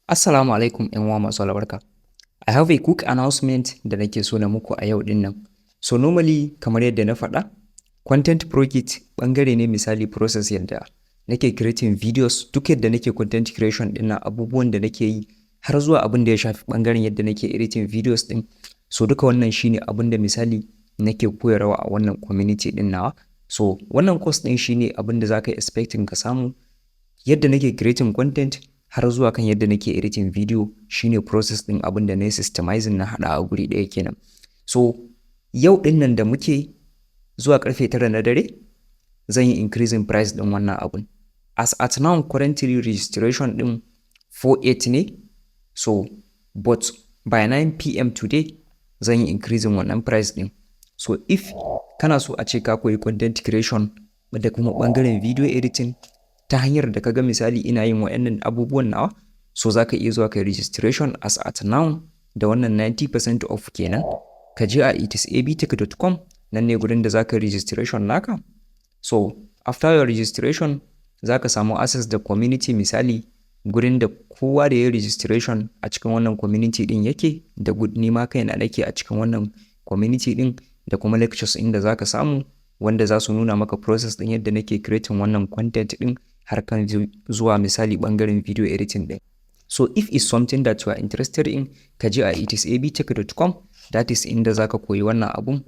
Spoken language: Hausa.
Assalamu alaikum, ‘yan uwa masu albarka. I have a quick announcement da nake so na muku a yau ɗin nan. So normally, kamar yadda na faɗa, Content Pro Kit ɓangare ne, misali process yadda nake creating videos, duk yadda nake content creation ɗin nan, abubuwan da nake yi har zuwa abin da ya shafi ɓangaren yadda nake editing videos ɗin. So duka wannan shine abin da misali nake koyarwa a wannan community ɗin nawa. So wannan course ɗin shine abin da za ka yi expecting ka samu, yadda nake creating content har zuwa kan yadda nake editing video, shine process ɗin abin da na yi systemizing na haɗa a guri ɗaya kenan. So yau ɗin nan da muke zuwa karfe 9 na dare, zan yi increasing price ɗin wannan abun. As at now, currently registration ɗin 48 ne, so but by 9 p.m. today zan yi increasing wannan price ɗin. So if kana so a ce ka koyi content creation da kuma ɓangaren video editing ta hanyar da kaga misali ina yin wa'annan abubuwan nawa, so za ka iya zuwa kai registration as at now da wannan 90% off kenan. Ka je a itisabtech.com, nan ne gurin da za ka registration naka. So after your registration, za ka samu access da community, misali gurin da kowa da ya registration a cikin wannan community din yake, da good ni ma kaina nake a cikin wannan community din, da kuma lectures inda za ka samu wanda za su nuna maka process din yadda nake creating wannan content din har kan zuwa misali bangaren video editing din. So if it's something that you are interested in, ka je a itisabtech.com, that is inda za ka koyi wannan abun.